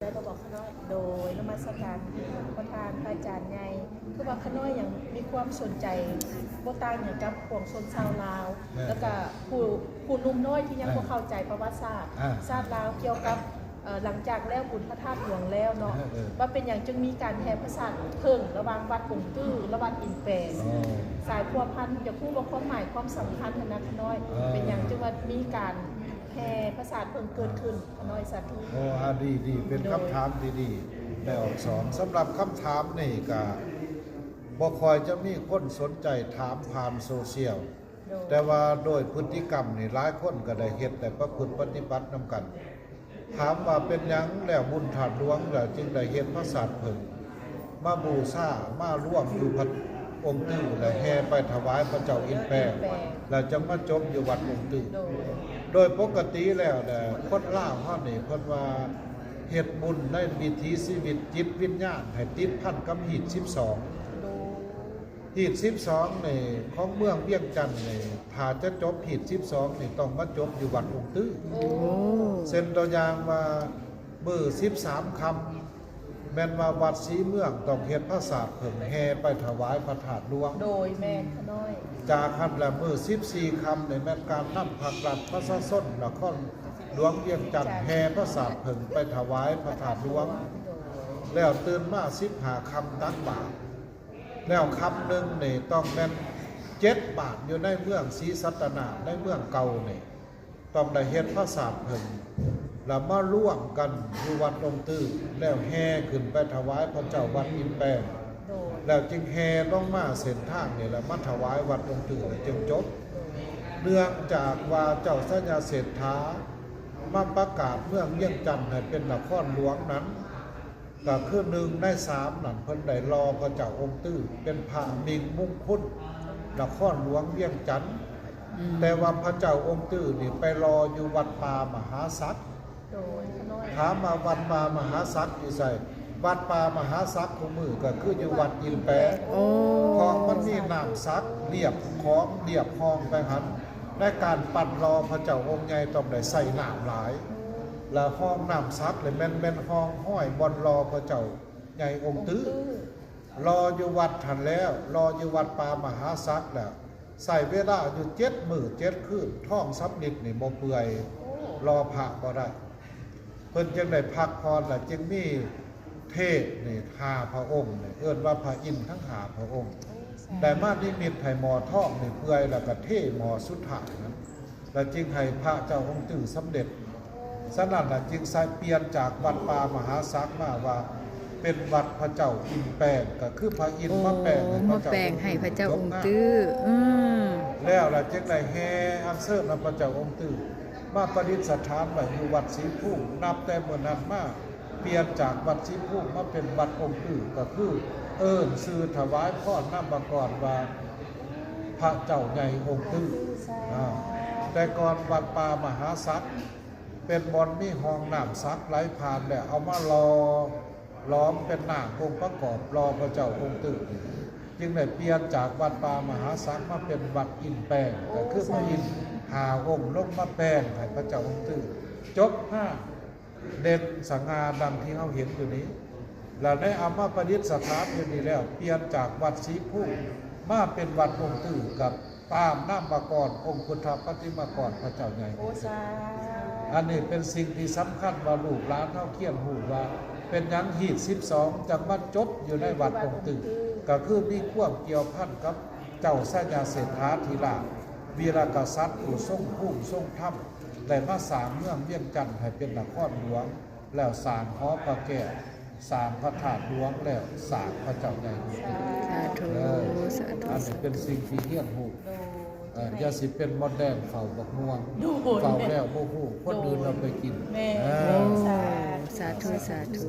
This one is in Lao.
ແລ້ວບໍ່ຂະນ້ອຍ? ໂດຍ ນະມັດສະການພະທ່ານພະອາຈານໃຫຍ່. ຄືວ່າຂະນ້ອຍຍັງມີຄວາມສົນໃຈ ບໍ່ຕ່າງຫຍັງກັບປວງຊົນຊາວລາວ ແມ່ນ ແລ້ວກະຜູ້ ຜູ້ໜຸ່ມນ້ອຍທີ່ຍັງ ເອີ ບໍ່ເຂົ້າໃຈປະຫວັດສາດ ເອີ ຊາດລາວ ກ່ຽວກັບ ເອີ ຫຼັງຈາກແລ້ວບຸນພະທາດຫຼວງແລ້ວເນາະ ເອີ ເອີ ວ່າເປັນຫຍັງຈຶ່ງມີການແຫ່ພະສາດເຜິ້ງລະຫວ່າງວັດອົງຕື້ ແລະ ວັດອິນແປ ໂອ້ ສາຍພົວພັນ ຢາກຮູ້ວ່າຄວາມໝາຍຄວາມສຳຄັນຫັ້ນນະຂະນ້ອຍ ເອີ ເປັນຫຍັງຈຶ່ງວ່າມີການແຫ່ພະສາດເຜິ້ງເກີດຂຶ້ນ? ຂະນ້ອຍສາທຸ. ໂອ້ ອາ ດີ ດີ ເປັນ ໂດຍ ຄຳຖາມທີ່ດີ ແມ່ອອກສອນ. ສຳລັບຄຳຖາມນີ້ກະບໍ່ຄ່ອຍຈະມີຄົນສົນໃຈຖາມຜ່ານໂຊຊຽວ ໂດຍ ແຕ່ວ່າໂດຍພຶດຕິກຳນີ້ ຫຼາຍຄົນກໍໄດ້ເຮັດ ໄດ້ປະພຶດປະຕິບັດນຳກັນ. ຖາມວ່າເປັນຫຍັງແລ້ວບຸນທາດຫຼວງລະຈຶ່ງໄດ້ເຮັດພະສາດເຜິ້ງມາບູຊາ ມາລວມຢູ່ວັດອົງຕື້ ແລະ ແຫ່ໄປຖວາຍພະເຈົ້າອິນແປ ແລະ ຈັ່ງມາຈົບຢູ່ວັດອົງຕື້. ໂດຍ ໂດຍປົກກະຕິແລ້ວແຫຼະ ຄົນລາວເຮົານີ້ເພິ່ນວ່າເຮັດບຸນໃນວິຖີຊີວິດຈິດວິນຍານໃຫ້ຕິດພັນກັບຮີດສິບສອງ. ໂດຍ ຮີດສິບສອງນີ້ ຂອງເມືອງວຽງຈັນນີ້ ຖ້າຈະຈົບຮີດສິບສອງນີ້ ຕ້ອງມາຈົບຢູ່ວັດອົງຕື້. ໂອ້ ເຊັ່ນຕົວຢ່າງວ່າ ມື້ສິບສາມຄ່ຳ ແມ່ນວ່າວັດສີເມືອງຕ້ອງເຮັດພະສາດເຜິ້ງແຫ່ໄປຖວາຍພະທາດຫຼວງ. ໂດຍ ແມ່ນຂະນ້ອຍ. ຈາກຫັ້ນລະມື້ສິບສີ່ຄ່ຳນີ້ ແມ່ນການນຳພາກລັດປະຊາຊົນນະຄອນຫຼວງວຽງຈັນແຫ່ພະສາດເຜິ້ງໄປຖວາຍພະທາດຫຼວງ. ໂດຍ ແລ້ວຕື່ນມາສິບຫ້າຄ່ຳຕັກບາດ ແລ້ວຄ່ຳໜຶ່ງນີ້ຕ້ອງແມ່ນເຈັດບາດ ຢູ່ໃນເມືອງສີສັດຕະນາກ ໃນເມືອງເກົ່ານີ້ ຕ້ອງໄດ້ເຮັດພະສາດເຜິ້ງ ແລ້ວມາລວມກັນຢູ່ວັດອົງຕື້ ແລ້ວແຫ່ຂຶ້ນໄປຖວາຍພະເຈົ້າວັດອິນແປງ ໂດຍ ແລ້ວຈຶ່ງແຫ່ລົງມາເສັ້ນທາງນີ້ ແລ້ວມາຖວາຍວັດອົງຕື້ ແລ້ວຈຶ່ງຈົບ. ໂດຍ ເນື່ອງຈາກວ່າເຈົ້າໄຊຍະເສດຖາມາປະກາດເມືອງວຽງຈັນໃຫ້ເປັນນະຄອນຫຼວງນັ້ນ ກໍຄືໜຶ່ງໃນສາມນັ້ນ ເພິ່ນໄດ້ຫຼໍ່ພະເຈົ້າອົງຕື້ເປັນພະມິງມຸງຄຸນນະຄອນຫຼວງວຽງຈັນ. ອືມ ແຕ່ວ່າພະເຈົ້າອົງຕື້ນີ້ໄປຫຼໍ່ຢູ່ວັດປ່າມະຫາສັກ. ໂດຍ ຖາມວ່າວັດປ່າມະຫາສັກຢູ່ໃສ? ວັດປ່າມະຫາສັກຄູ່ມື້ກໍຄືຢູ່ວັດອິນແປ. ໂອ້ ເພາະມັນມີນ້ຳສັກລຽບຂອງ ລຽບຮ່ອງໄປຫັ້ນ. ໃນການປັ້ນຫຼໍ່ພະເຈົ້າອົງໃຫຍ່ຕ້ອງໄດ້ໃຊ້ນ້ຳຫຼາຍ ແລະ ຮ່ອງນ້ຳສັກນີ້ແມ່ນ ແມ່ນຮ່ອງຮອຍບ່ອນຫຼໍ່ພະເຈົ້າໃຫຍ່ອົງຕື້. ອໍງຕື້ ຫຼໍ່ຢູ່ວັດຫັ້ນແລ້ວ ຫຼໍ່ຢູ່ວັດປ່າມະຫາສັກແລ້ວ ໃຊ້ເວລາຢູ່ເຈັດມື້ເຈັດຄືນ ທອງສຳລິດນີ້ບໍ່ເປື່ອຍ ໂອ້ ຫຼໍ່ພະບໍ່ໄດ້. ເພິ່ນຈຶ່ງໄດ້ພັກຜ່ອນ ແລະ ຈຶ່ງມີເທບນີ້ຫ້າພະອົງນີ້ ເອີ້ນວ່າພະອິນທັງຫ້າພະອົງ ໂອ້ ສາທຸ ໄດ້ມານິມິດໃຫ້ໝໍ້ທອງນີ້ເປື່ອຍ ແລ້ວກໍເທໝໍ້ສຸດທ້າຍນັ້ນ ແລ້ວຈຶ່ງໃຫ້ພະເຈົ້າອົງຕື້ສຳເລັດ. ສະນັ້ນລະຈຶ່ງໃສ່ປ່ຽນຈາກວັດປ່າມະຫາສັກມາວ່າເປັນວັດພະເຈົ້າອິນແປງ ກໍຄືພະອິນ ໂອ້ ມາແປງໃຫ້ພະເຈົ້າ ມາແປງໃຫ້ພະເຈົ້າອົງຕື້. ອືມ ແລ້ວລະຈຶ່ງໄດ້ແຫ່ອັນເຊີນເອົາພະເຈົ້າອົງຕື້ມາປະດິດສະຖານໄວ້ຢູ່ວັດສີພູມ. ນັບແຕ່ມື້ນັ້ນມາ ປ່ຽນຈາກວັດສີພູມມາເປັນວັດອົງຕື້ ກໍຄືເອີ້ນຊື່ຖວາຍພອນນາມະກອນວ່າ ພະເຈົ້າໃຫຍ່ອົງຕື້. ອາ ແຕ່ກ່ອນວັດປ່າມະຫາສັກ ເປັນບ່ອນມີຮ່ອງນ້ຳສັກໄຫຼຜ່ານ ແລ້ວເອົາມາຫຼໍ່ຫຼອມເປັນນາງອົງປະກອບ ຫຼໍ່ພະເຈົ້າອົງຕື້ ຈຶ່ງໄດ້ປ່ຽນຈາກວັດປ່າມະຫາສັກມາເປັນວັດອິນແປງ ກໍຄືພະອິນຫ້າອົງລົງມາແປງໃຫ້ພະເຈົ້າອົງຕື້ ຈົບຫ້າ ເດັ່ນສະຫງ່າດັ່ງທີ່ເຮົາເຫັນຢູ່ນີ້ ແລ້ວໄດ້ເອົາມາປະດິດສະຖານຢູ່ນີ້ແລ້ວ ປ່ຽນຈາກວັດສີພູມມາເປັນວັດອົງຕື້ ກັບຕາມນາມະກອນອົງພຸດທະປະຕິມາກອນພະເຈົ້າໃຫຍ່. ໂອ້ ສາທຸ ອັນນີ້ເປັນສິ່ງທີ່ສຳຄັນວ່າລູກຫຼານເຮົາຄຽນຮູ້ວ່າ ເປັນຫຍັງຮີດສິບສອງຈັ່ງມາຈົບຢູ່ໃນວັດອົງຕື້ ກໍຄືມີຄວາມກ່ຽວພັນກັບເຈົ້າໄຊຍະເສດຖາທິລາດ ວີລະກະສັດຜູ້ຊົງພູມຊົງທຳ ໄດ້ມາສ້າງເມືອງວຽງຈັນໃຫ້ເປັນນະຄອນຫຼວງ ແລ້ວສ້າງຫໍພະແກ້ວ ສ້າງພະທາດຫຼວງ ແລ້ວສ້າງພະເຈົ້າໃຫຍ່. ສາທຸ ເອີ ສາທຸ ອັນນີ້ເປັນສິ່ງທີ່ຮຽນຮູ້. ໂດຍ ເອີ ຢ່າຊິເປັນມົດແດງເຝົ້າບັກມ່ວງ ໂດຍ ເຝົ້າແລ້ວບໍ່ຮູ້ ຄົນອື່ນເອົາໄປກິນ. ແມ່ນ ເອີ ໂອ້ ສາທຸ ສາທຸ ສາທຸ.